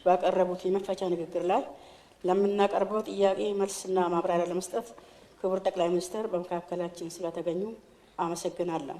ባቀረቡት የመክፈቻ ንግግር ላይ ለምናቀርበው ጥያቄ መልስና ማብራሪያ ለመስጠት ክቡር ጠቅላይ ሚኒስትር በመካከላችን ስለተገኙ አመሰግናለሁ።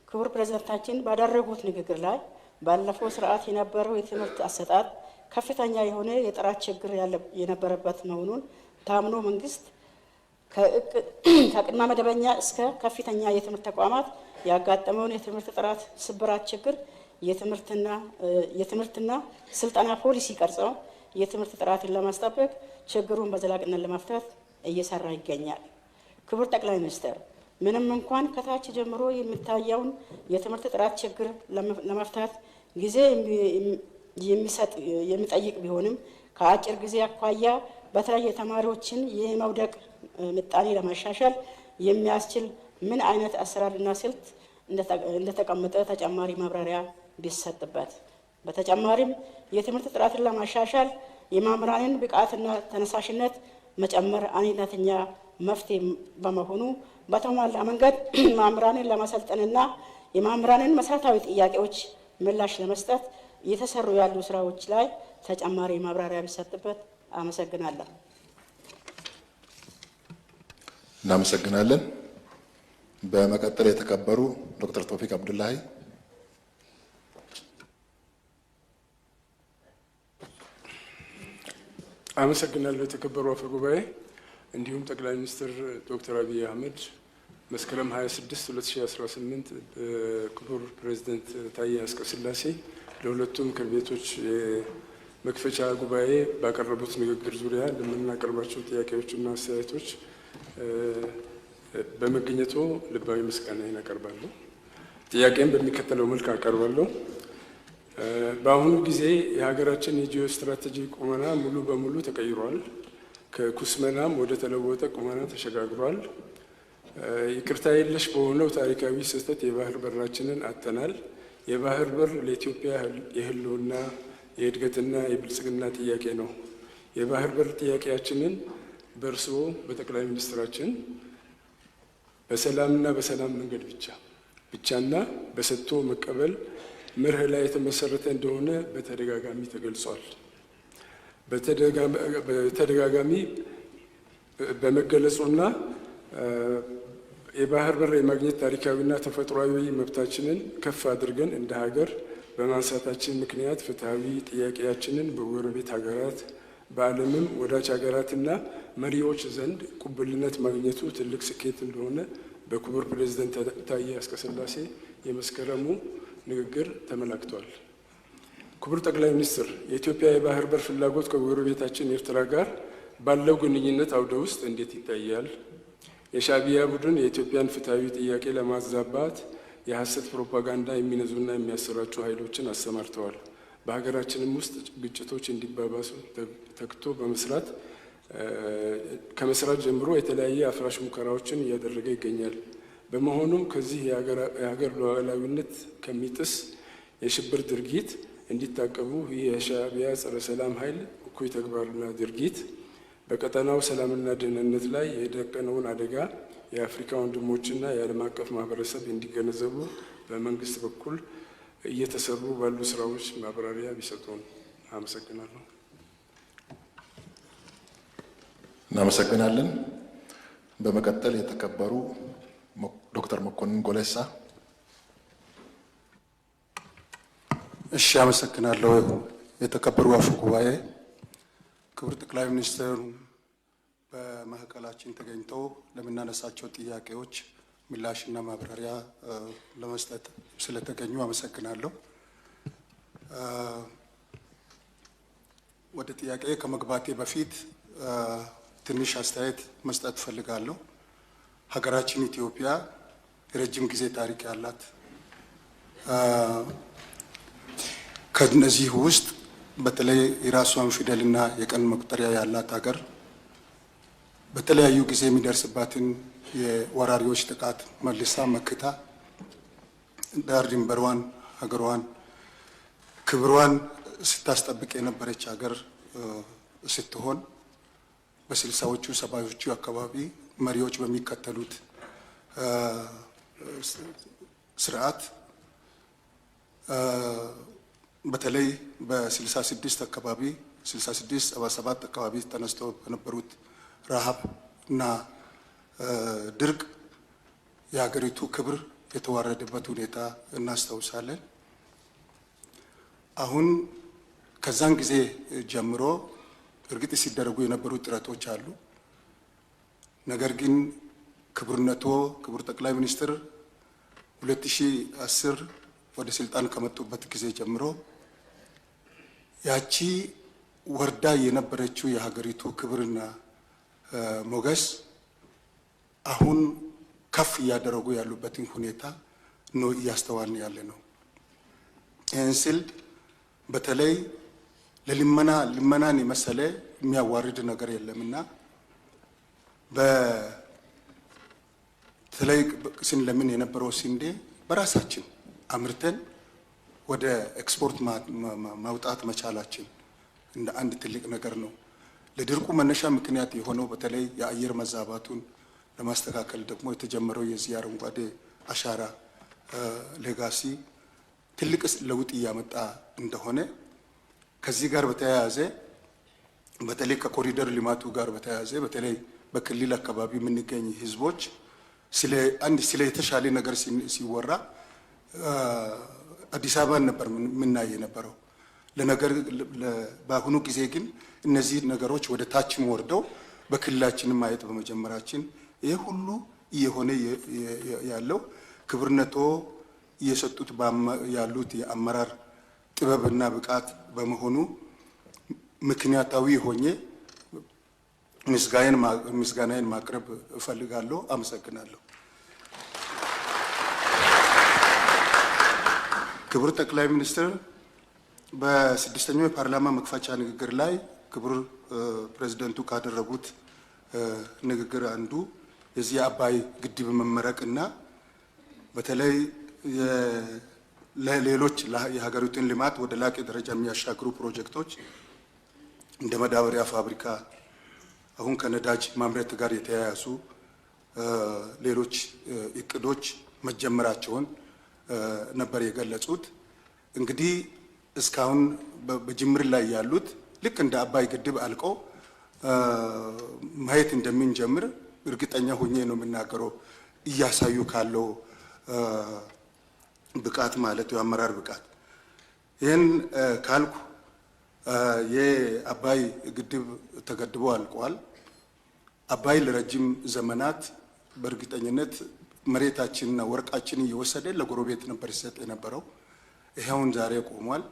ክቡር ፕሬዝዳንታችን ባደረጉት ንግግር ላይ ባለፈው ስርዓት የነበረው የትምህርት አሰጣጥ ከፍተኛ የሆነ የጥራት ችግር የነበረበት መሆኑን ታምኖ መንግስት ከቅድመ መደበኛ እስከ ከፍተኛ የትምህርት ተቋማት ያጋጠመውን የትምህርት ጥራት ስብራት ችግር የትምህርትና ስልጠና ፖሊሲ ቀርጸው የትምህርት ጥራትን ለማስጠበቅ ችግሩን በዘላቂነት ለመፍታት እየሰራ ይገኛል። ክቡር ጠቅላይ ሚኒስትር፣ ምንም እንኳን ከታች ጀምሮ የሚታየውን የትምህርት ጥራት ችግር ለመፍታት ጊዜ የሚጠይቅ ቢሆንም፣ ከአጭር ጊዜ አኳያ በተለይ የተማሪዎችን የመውደቅ ምጣኔ ለማሻሻል የሚያስችል ምን አይነት አሰራርና ስልት እንደተቀመጠ ተጨማሪ ማብራሪያ ቢሰጥበት። በተጨማሪም የትምህርት ጥራትን ለማሻሻል የመምህራንን ብቃትና ተነሳሽነት መጨመር አይነተኛ መፍትሄ በመሆኑ፣ በተሟላ መንገድ መምህራንን ለማሰልጠንና የመምህራንን መሰረታዊ ጥያቄዎች ምላሽ ለመስጠት እየተሰሩ ያሉ ስራዎች ላይ ተጨማሪ ማብራሪያ ቢሰጥበት። አመሰግናለሁ። እናመሰግናለን። በመቀጠል የተከበሩ ዶክተር ቶፊቅ አብዱላሂ። አመሰግናለሁ። የተከበሩ አፈ ጉባኤ፣ እንዲሁም ጠቅላይ ሚኒስትር ዶክተር አብይ አህመድ መስከረም 26 2018 በክቡር ፕሬዚደንት ታዬ አጽቀሥላሴ ለሁለቱ ምክር ቤቶች የመክፈቻ ጉባኤ ባቀረቡት ንግግር ዙሪያ ለምናቀርባቸው ጥያቄዎችና አስተያየቶች በመገኘቱ ልባዊ ምስጋናዬን አቀርባለሁ። ጥያቄን በሚከተለው መልክ አቀርባለሁ። በአሁኑ ጊዜ የሀገራችን የጂኦ ስትራቴጂ ቁመና ሙሉ በሙሉ ተቀይሯል። ከኩስመናም ወደ ተለወጠ ቁመና ተሸጋግሯል። ይቅርታ የለሽ በሆነው ታሪካዊ ስህተት የባህር በራችንን አጥተናል። የባህር በር ለኢትዮጵያ የሕልውና፣ የእድገትና የብልጽግና ጥያቄ ነው። የባህር በር ጥያቄያችንን በእርስዎ በጠቅላይ ሚኒስትራችን በሰላምና በሰላም መንገድ ብቻ ብቻና በሰጥቶ መቀበል መርህ ላይ የተመሰረተ እንደሆነ በተደጋጋሚ ተገልጿል። በተደጋጋሚ በመገለጹና የባህር በር የማግኘት ታሪካዊና ተፈጥሯዊ መብታችንን ከፍ አድርገን እንደ ሀገር በማንሳታችን ምክንያት ፍትሐዊ ጥያቄያችንን በጎረቤት ሀገራት፣ በዓለምም ወዳጅ ሀገራትና መሪዎች ዘንድ ቅቡልነት ማግኘቱ ትልቅ ስኬት እንደሆነ በክቡር ፕሬዝደንት ታዬ አጽቀሥላሴ የመስከረሙ ንግግር ተመላክቷል። ክቡር ጠቅላይ ሚኒስትር፣ የኢትዮጵያ የባህር በር ፍላጎት ከጎረቤታችን ኤርትራ ጋር ባለው ግንኙነት አውደ ውስጥ እንዴት ይታያል? የሻዕቢያ ቡድን የኢትዮጵያን ፍትሐዊ ጥያቄ ለማዛባት የሐሰት ፕሮፓጋንዳ የሚነዙና የሚያሰራጩ ኃይሎችን አሰማርተዋል። በሀገራችንም ውስጥ ግጭቶች እንዲባባሱ ተግቶ በመስራት ከመስራት ጀምሮ የተለያየ አፍራሽ ሙከራዎችን እያደረገ ይገኛል። በመሆኑም ከዚህ የሀገር ሉዓላዊነት ከሚጥስ የሽብር ድርጊት እንዲታቀቡ፣ ይህ የሻዕቢያ ጸረ ሰላም ኃይል እኩይ ተግባርና ድርጊት በቀጠናው ሰላምና ደህንነት ላይ የደቀነውን አደጋ የአፍሪካ ወንድሞችና የዓለም አቀፍ ማህበረሰብ እንዲገነዘቡ በመንግስት በኩል እየተሰሩ ባሉ ስራዎች ማብራሪያ ቢሰጡን። አመሰግናለሁ። እናመሰግናለን። በመቀጠል የተከበሩ ዶክተር መኮንን ጎሌሳ። እሺ፣ አመሰግናለሁ። የተከበሩ አፈ ጉባኤ፣ ክቡር ጠቅላይ ሚኒስትሩ በመካከላችን ተገኝተው ለምናነሳቸው ጥያቄዎች ምላሽና ማብራሪያ ለመስጠት ስለተገኙ አመሰግናለሁ። ወደ ጥያቄ ከመግባቴ በፊት ትንሽ አስተያየት መስጠት እፈልጋለሁ። ሀገራችን ኢትዮጵያ የረጅም ጊዜ ታሪክ ያላት፣ ከነዚህ ውስጥ በተለይ የራሷን ፊደልና የቀን መቁጠሪያ ያላት ሀገር፣ በተለያዩ ጊዜ የሚደርስባትን የወራሪዎች ጥቃት መልሳ መክታ ዳር ድንበሯን፣ ሀገሯን፣ ክብሯን ስታስጠብቅ የነበረች ሀገር ስትሆን፣ በ60ዎቹ 70ዎቹ አካባቢ መሪዎች በሚከተሉት ስርዓት በተለይ በ66 አካባቢ 66 77 አካባቢ ተነስቶ በነበሩት ረሃብ እና ድርቅ የሀገሪቱ ክብር የተዋረደበት ሁኔታ እናስታውሳለን። አሁን ከዛን ጊዜ ጀምሮ እርግጥ ሲደረጉ የነበሩ ጥረቶች አሉ። ነገር ግን ክቡርነቶ ክቡር ጠቅላይ ሚኒስትር 2010 ወደ ስልጣን ከመጡበት ጊዜ ጀምሮ ያቺ ወርዳ የነበረችው የሀገሪቱ ክብርና ሞገስ አሁን ከፍ እያደረጉ ያሉበትን ሁኔታ ነው እያስተዋልን ያለ ነው። ይህን ስል በተለይ ለልመና ልመናን የመሰለ የሚያዋርድ ነገር የለምና በተለይ ስንለምን የነበረው ስንዴ በራሳችን አምርተን ወደ ኤክስፖርት ማውጣት መቻላችን እንደ አንድ ትልቅ ነገር ነው። ለድርቁ መነሻ ምክንያት የሆነው በተለይ የአየር መዛባቱን ለማስተካከል ደግሞ የተጀመረው የዚህ አረንጓዴ አሻራ legacy ትልቅ ለውጥ እያመጣ እንደሆነ ከዚህ ጋር በተያያዘ በተለይ ከኮሪደር ልማቱ ጋር በተያያዘ በተለይ በክልል አካባቢ የምንገኝ ህዝቦች ስለ አንድ ስለ የተሻለ ነገር ሲወራ አዲስ አበባን ነበር የምናይ የነበረው። ለነገር በአሁኑ ጊዜ ግን እነዚህ ነገሮች ወደ ታችም ወርደው በክልላችን ማየት በመጀመራችን ይህ ሁሉ እየሆነ ያለው ክብርነቶ እየሰጡት ያሉት የአመራር ጥበብና ብቃት በመሆኑ ምክንያታዊ ሆኜ ምስጋናዬን ማቅረብ እፈልጋለሁ። አመሰግናለሁ። ክቡር ጠቅላይ ሚኒስትር በስድስተኛው የፓርላማ መክፈቻ ንግግር ላይ ክቡር ፕሬዝደንቱ ካደረጉት ንግግር አንዱ የዚህ የአባይ ግድብ መመረቅ እና በተለይ ለሌሎች የሀገሪቱን ልማት ወደ ላቀ ደረጃ የሚያሻግሩ ፕሮጀክቶች እንደ ማዳበሪያ ፋብሪካ፣ አሁን ከነዳጅ ማምረት ጋር የተያያዙ ሌሎች እቅዶች መጀመራቸውን ነበር የገለጹት። እንግዲህ እስካሁን በጅምር ላይ ያሉት ልክ እንደ አባይ ግድብ አልቆ ማየት እንደምንጀምር እርግጠኛ ሆኜ ነው የምናገረው። እያሳዩ ካለው ብቃት ማለት የአመራር ብቃት። ይህን ካልኩ የአባይ ግድብ ተገድቦ አልቋል። አባይ ለረጅም ዘመናት በእርግጠኝነት መሬታችንና ወርቃችን እየወሰደ ለጎረቤት ነበር ሲሰጥ የነበረው። ይኸውን ዛሬ ቆሟል።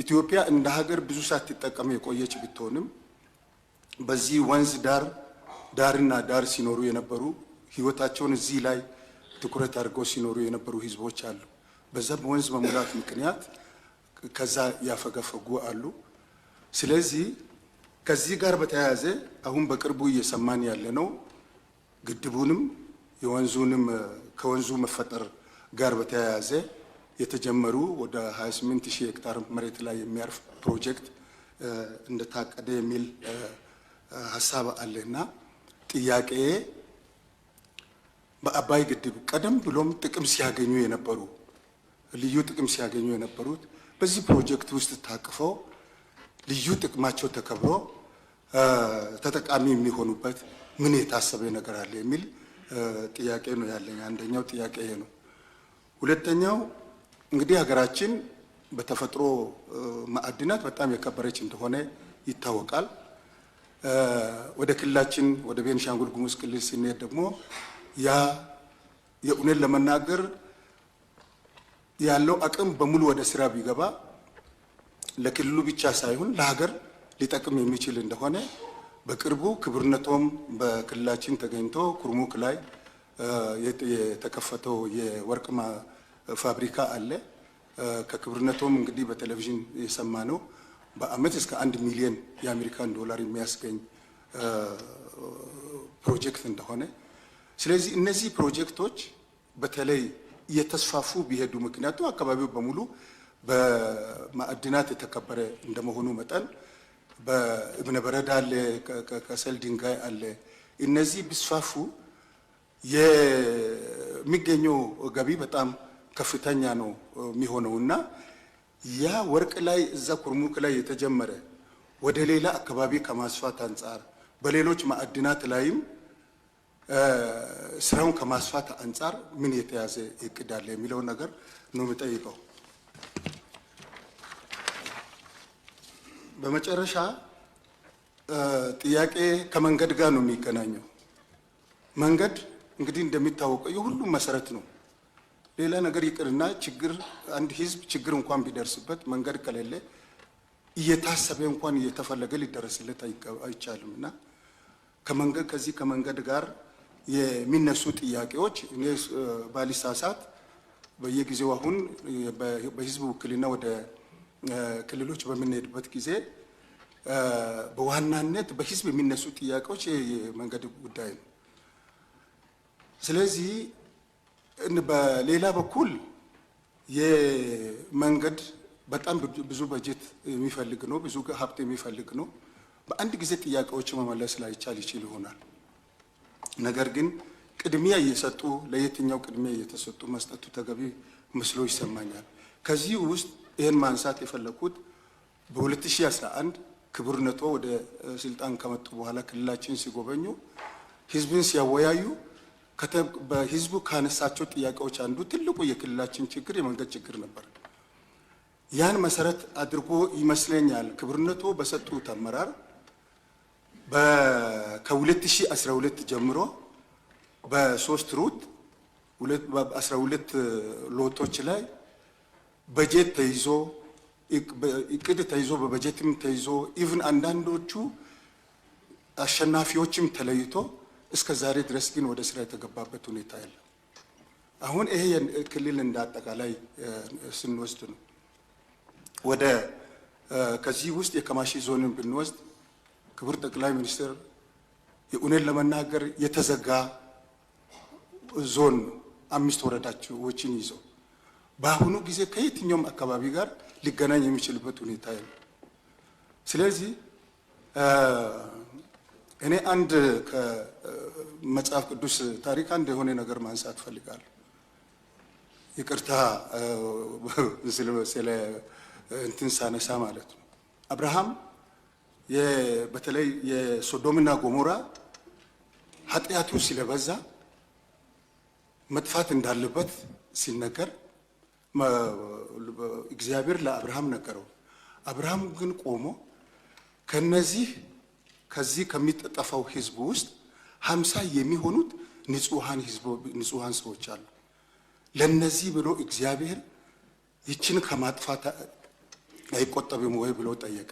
ኢትዮጵያ እንደ ሀገር ብዙ ሳትጠቀም የቆየች ብትሆንም በዚህ ወንዝ ዳር ዳርና ዳር ሲኖሩ የነበሩ ህይወታቸውን እዚህ ላይ ትኩረት አድርገው ሲኖሩ የነበሩ ህዝቦች አሉ። በዛ በወንዝ መሙላት ምክንያት ከዛ ያፈገፈጉ አሉ። ስለዚህ ከዚህ ጋር በተያያዘ አሁን በቅርቡ እየሰማን ያለ ነው ግድቡንም የወንዙንም ከወንዙ መፈጠር ጋር በተያያዘ የተጀመሩ ወደ 28 ሺህ ሄክታር መሬት ላይ የሚያርፍ ፕሮጀክት እንደታቀደ የሚል ሀሳብ አለና ጥያቄ በአባይ ግድብ ቀደም ብሎም ጥቅም ሲያገኙ የነበሩ ልዩ ጥቅም ሲያገኙ የነበሩት በዚህ ፕሮጀክት ውስጥ ታቅፈው ልዩ ጥቅማቸው ተከብሮ ተጠቃሚ የሚሆኑበት ምን የታሰበ ነገር አለ የሚል ጥያቄ ነው ያለኝ። አንደኛው ጥያቄ ይሄ ነው። ሁለተኛው እንግዲህ ሀገራችን በተፈጥሮ ማዕድናት በጣም የከበረች እንደሆነ ይታወቃል። ወደ ክልላችን ወደ ቤንሻንጉል ጉሙዝ ክልል ስንሄድ ደግሞ ያ የእውነት ለመናገር ያለው አቅም በሙሉ ወደ ስራ ቢገባ ለክልሉ ብቻ ሳይሆን ለሀገር ሊጠቅም የሚችል እንደሆነ በቅርቡ ክቡርነቶም በክልላችን ተገኝቶ ኩርሙክ ላይ የተከፈተው የወርቅ ፋብሪካ አለ። ከክቡርነቶም እንግዲህ በቴሌቪዥን የሰማ ነው። በአመት እስከ 1 ሚሊዮን የአሜሪካን ዶላር የሚያስገኝ ፕሮጀክት እንደሆነ። ስለዚህ እነዚህ ፕሮጀክቶች በተለይ እየተስፋፉ ቢሄዱ፣ ምክንያቱም አካባቢው በሙሉ በማዕድናት የተከበረ እንደመሆኑ መጠን በእብነ በረድ አለ፣ ከሰል ድንጋይ አለ። እነዚህ ቢስፋፉ የሚገኘው ገቢ በጣም ከፍተኛ ነው የሚሆነው እና ያ ወርቅ ላይ እዛ ኩርሙክ ላይ የተጀመረ ወደ ሌላ አካባቢ ከማስፋት አንጻር በሌሎች ማዕድናት ላይም ስራውን ከማስፋት አንጻር ምን የተያዘ እቅድ አለ የሚለውን ነገር ነው የምጠይቀው። በመጨረሻ ጥያቄ ከመንገድ ጋር ነው የሚገናኘው። መንገድ እንግዲህ እንደሚታወቀው የሁሉም መሰረት ነው። ሌላ ነገር ይቅርና ችግር አንድ ህዝብ ችግር እንኳን ቢደርስበት መንገድ ከሌለ እየታሰበ እንኳን እየተፈለገ ሊደረስለት አይቻልም እና ከመንገድ ከዚህ ከመንገድ ጋር የሚነሱ ጥያቄዎች እኔ ባልሳሳት በየጊዜው አሁን በህዝብ ውክልና ወደ ክልሎች በምንሄድበት ጊዜ በዋናነት በህዝብ የሚነሱ ጥያቄዎች የመንገድ ጉዳይ ነው። ስለዚህ በሌላ በኩል የመንገድ በጣም ብዙ በጀት የሚፈልግ ነው፣ ብዙ ሀብት የሚፈልግ ነው። በአንድ ጊዜ ጥያቄዎች መመለስ ላይቻል ይችል ይሆናል። ነገር ግን ቅድሚያ እየሰጡ ለየትኛው ቅድሚያ እየተሰጡ መስጠቱ ተገቢ መስሎ ይሰማኛል። ከዚህ ውስጥ ይህን ማንሳት የፈለኩት በ2011 ክቡርነቶ ወደ ስልጣን ከመጡ በኋላ ክልላችን ሲጎበኙ ህዝብን ሲያወያዩ በህዝቡ ካነሳቸው ጥያቄዎች አንዱ ትልቁ የክልላችን ችግር የመንገድ ችግር ነበር። ያን መሰረት አድርጎ ይመስለኛል ክቡርነቶ በሰጡት አመራር ከ2012 ጀምሮ በሶስት route 12 lot ኦች ላይ በጀት ተይዞ እቅድ ተይዞ በበጀትም ተይዞ even አንዳንዶቹ አሸናፊዎችም ተለይቶ እስከ ዛሬ ድረስ ግን ወደ ስራ የተገባበት ሁኔታ የለም። አሁን ይሄ ክልል እንደ አጠቃላይ ስንወስድ ነው። ወደ ከዚህ ውስጥ የከማሺ ዞንን ብንወስድ ክቡር ጠቅላይ ሚኒስትር የእውነት ለመናገር የተዘጋ ዞን ነው። 5 ወረዳዎችን ይዞ በአሁኑ ጊዜ ከየትኛውም አካባቢ ጋር ሊገናኝ የሚችልበት ሁኔታ የለም። ስለዚህ እኔ አንድ ከመጽሐፍ ቅዱስ ታሪክ አንድ የሆነ ነገር ማንሳት ፈልጋለሁ። ይቅርታ ስለ እንትን ሳነሳ ማለት ነው። አብርሃም በተለይ የሶዶምና ጎሞራ ኃጢአቱ ስለበዛ መጥፋት እንዳለበት ሲነገር እግዚአብሔር ለአብርሃም ነገረው። አብርሃም ግን ቆሞ ከነዚህ ከዚህ ከሚጠፋው ሕዝብ ውስጥ 50 የሚሆኑት ንጹሃን ሰዎች አሉ። ለነዚህ ብሎ እግዚአብሔር ይችን ከማጥፋት አይቆጠብም ወይ ብሎ ጠየቀ።